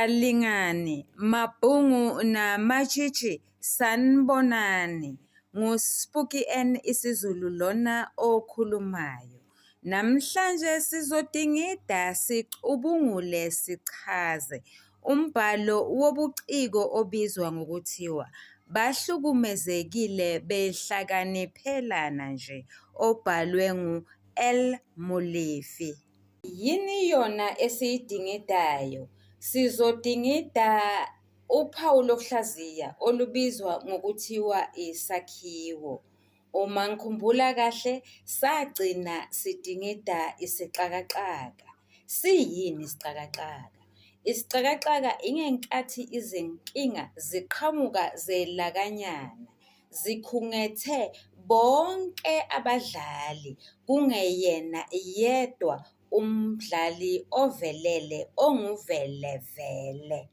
Balingani, mabhungu namatshitshi sanibonani. NguSpooky N isiZulu lona okhulumayo. Namhlanje sizodingida sicubungule sichaze umbhalo wobuciko obizwa ngokuthiwa Bahlukumezekile Behlakaniphelana Nje obhalwe ngu-L Molefe. Yini yona esiyidingidayo? Sizodingida uphawu lokuhlaziya olubizwa ngokuthiwa isakhiwo. Uma ngikhumbula kahle sagcina sidingida isixakaxaka. Siyini isixakaxaka? Isixakaxaka ingenkathi izinkinga ziqhamuka zelakanyana, zikhungethe bonke abadlali kungeyena yedwa umdlali ovelele onguvelevele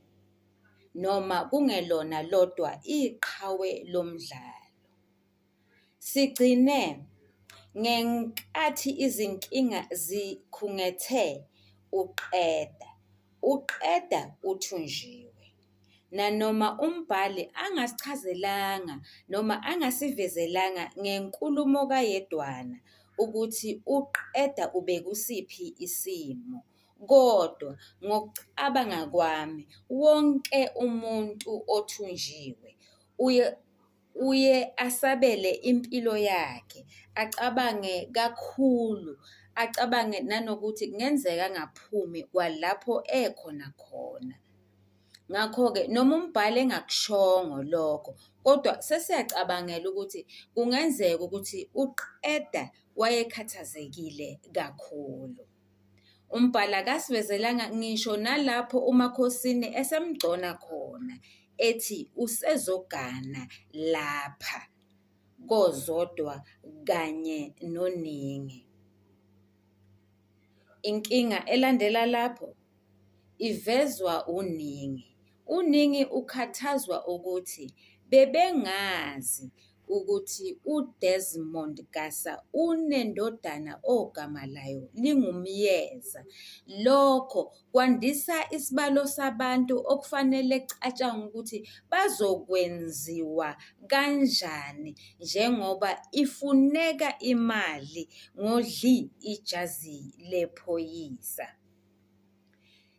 noma kungelona lodwa iqhawe lomdlalo. Sigcine ngenkathi izinkinga zikhungethe uQeda, uQeda uthunjiwe. Nanoma umbhali angasichazelanga noma angasivezelanga ngenkulumo kayedwana ukuthi uQeda ubekusiphi isimo, kodwa ngokucabanga kwami wonke umuntu othunjiwe uye uye asabele impilo yakhe, acabange kakhulu, acabange nanokuthi kungenzeka angaphumi kwalapho ekhona khona. Ngakho-ke noma umbhali engakushongo lokho, kodwa sesiyacabangela ukuthi kungenzeka ukuthi uQeda wayekhathazekile kakhulu. Umbhali akasivezelanga ngisho nalapho uMakhosini esemgcona khona ethi usezogana lapha koZodwa kanye noNingi. Inkinga elandela lapho ivezwa uNingi. UNingi ukhathazwa ukuthi bebengazi ukuthi uDesmond Gasa unendodana ogama layo linguMyeza. Lokho kwandisa isibalo sabantu okufanele kucatshangwe ukuthi bazokwenziwa kanjani njengoba ifuneka imali ngodli ijazi lephoyisa.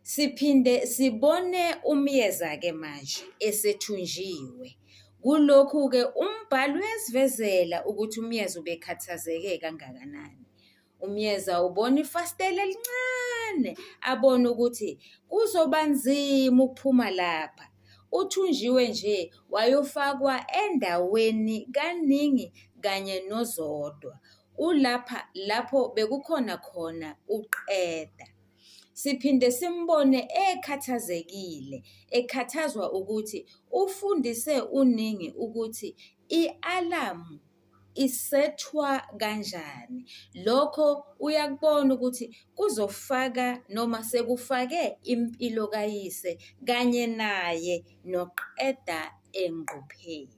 Siphinde sibone uMyeza-ke manje esethunjiwe. Kulokhu-ke umbhali uyasivezela ukuthi uMyeza ubekhathazeke kangakanani. UMyeza ubona ifasitela elincane abone ukuthi kuzoba nzima ukuphuma lapha. Uthunjiwe nje wayofakwa endaweni kaNingi kanye noZodwa. Ulapha lapho bekukhona khona uQeda. Siphinde simbone ekhathazekile, ekhathazwa ukuthi ufundise uNingi ukuthi i-alamu isethwa kanjani. Lokho uyakubona ukuthi kuzofaka noma sekufake impilo kayise kanye naye noQeda engqupheni.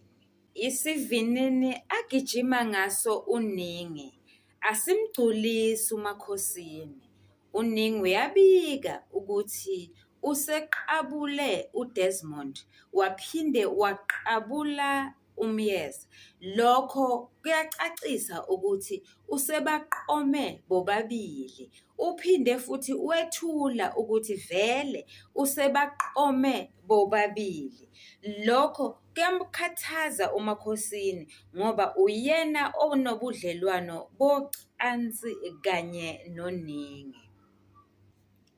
Isivinini agijima ngaso uNingi asimgculisi uMakhosini. UNingi uyabika ukuthi useqabule uDesmond waphinde waqabula uMyeza. Lokho kuyacacisa ukuthi usebaqome bobabili. Uphinde futhi wethula ukuthi vele usebaqome bobabili. Lokho kuyamkhathaza uMakhosini ngoba uyena onobudlelwano bocansi kanye noNingi.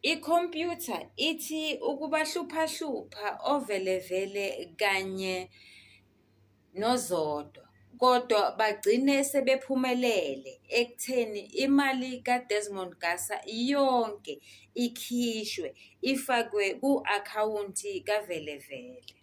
Ikhompyutha ithi ukubahluphahlupha oVelevele kanye noZodwa kodwa bagcine sebephumelele ekutheni imali kaDesmond Gasa yonke ikhishwe ifakwe ku-akhawunti kaVelevele.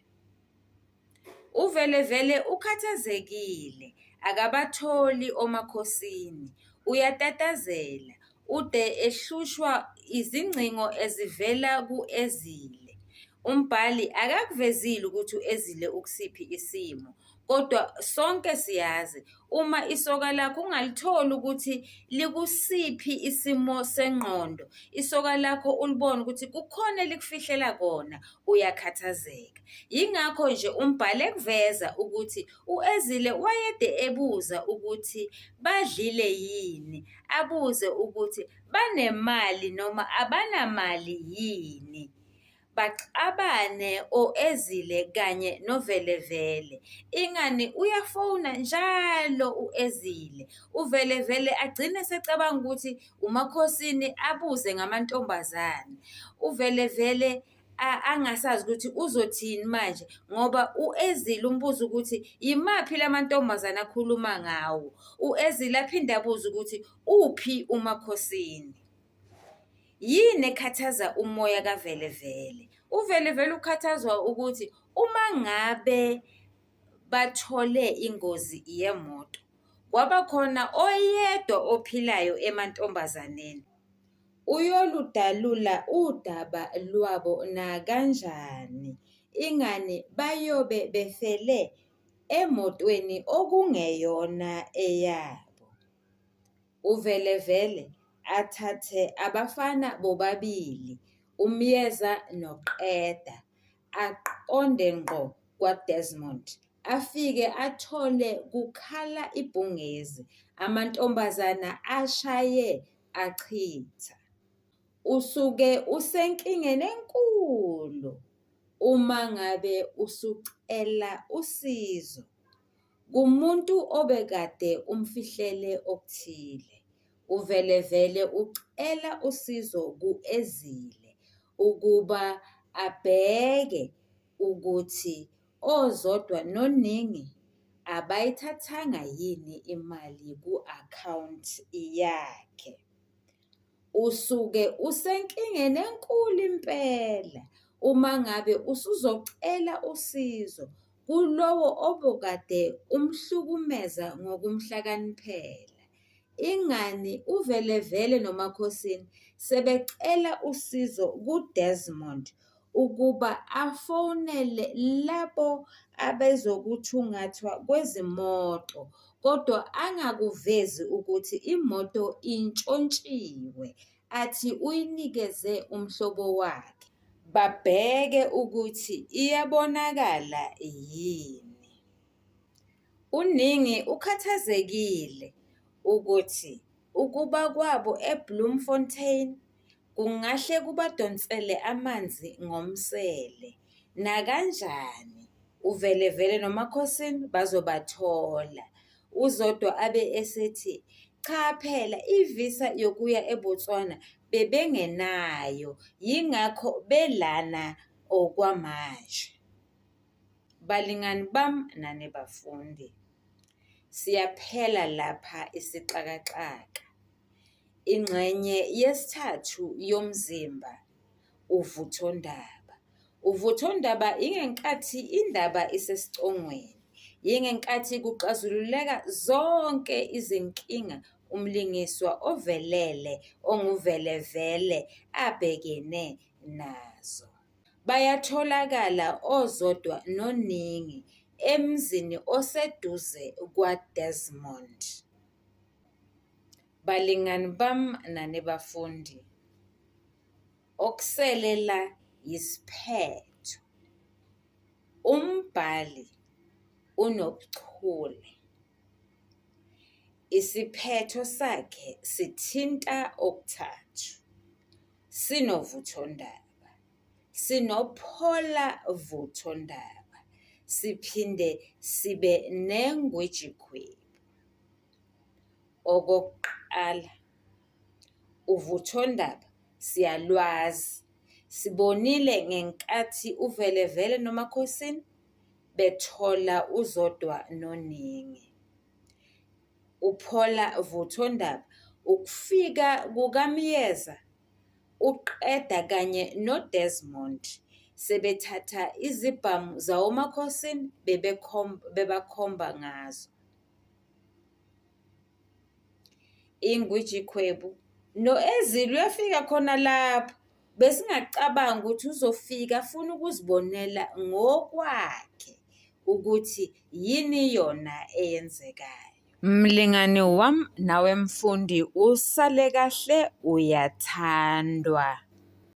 UVelevele ukhathazekile akabatholi oMakhosini, uyatatazela ude ehlushwa izingcingo ezivela ku-Ezile. Umbhali akakuvezile ukuthi u-Ezile ukusiphi isimo Kodwa sonke siyazi uma isoka lakho ungalitholi ukuthi likusiphi isimo sengqondo, isoka lakho ulibone ukuthi kukhona elikufihlela kona, uyakhathazeka. Yingakho nje umbhali ekuveza ukuthi u-Ezile wayede ebuza ukuthi badlile yini, abuze ukuthi banemali noma abanamali yini. Baxabane o-Ezile kanye noVelevele. Ingani uyafona njalo u-Ezile. UVelevele agcine esecabanga ukuthi uMakhosini abuze ngamantombazane. UVelevele angasazi ukuthi uzothini manje ngoba u-Ezile umbuza ukuthi yimaphi la mantombazane akhuluma ngawo. U-Ezile aphinde abuze ukuthi uphi uMakhosini. Yini ekhathaza umoya kaVelevele? UVelevele ukhathazwa ukuthi uma ngabe bathole ingozi yemoto, kwaba khona oyedwa ophilayo emantombazaneni. Uyoludalula udaba lwabo nakanjani, ingani bayobe befele emotweni okungeyona eyabo. Uvelevele athathe abafana bobabili uMyeza noQeda aqonde ngqo kwaDesmond afike athole kukhala ibhungezi amantombazane ashaye achitha. Usuke usenkingeni enkulu uma ngabe usucela usizo kumuntu obekade umfihlele okuthile. Uvelevele ucela usizo ku-Ezile ukuba abheke ukuthi oZodwa noNingi abayithathanga yini imali ku-akhawunti yakhe. Usuke usenkingeni enkulu impela uma ngabe usuzocela usizo kulowo obukade umhlukumeza ngokumhlakaniphela. Ingani uVelevele noMakhosini sebecela usizo kuDesmond ukuba afonele labo abezokuthungathwa kwezimoto kodwa angakuvezi ukuthi imoto intshontshiwe, athi uyinikeze umhlobo wakhe. Babheke ukuthi iyabonakala yini. UNingi ukhathazekile ukuthi ukuba kwabo eBloemfontein kungahle kubadonsele amanzi ngomsele. Nakanjani uVelevele noMakhosini bazobathola. UZodwa abe esethi, cha phela i-visa yokuya eBotswana bebengenayo yingakho belana okwamanje. Balingani bam nani bafundi, siyaphela lapha isixakaxaka. Ingxenye yesithathu yomzimba, uvuthondaba. Uvuthondaba ingenkathi indaba isesicongweni, yingenkathi kuxazululeka zonke izinkinga umlingiswa ovelele onguVelevele abhekene nazo. Bayatholakala oZodwa noNingi emzini oseduze kwaDesmond. Balingani bam nani bafundi, okusele la yisiphetho. Umbhali unobuchule. Isiphetho sakhe sithinta okuthathu. Sinovuthondaba, sinophola vuthondaba, siphinde sibe nengwijikhwebu. Okokuqala, uvuthondaba siyalwazi, sibonile ngenkathi uVelevele noMakhosini bethola uZodwa noNingi. Uphola vuthondaba ukufika kukaMyeza, uQeda kanye noDesmond sebethatha izibhamu zawoMakhosini bebakhomba ngazo. Ingwijikhwebu no-Ezile uyafika khona lapho. Besingacabangi ukuthi uzofika afune ukuzibonela ngokwakhe ukuthi yini yona eyenzekayo. Mlingani wam nawe mfundi usale kahle uyathandwa.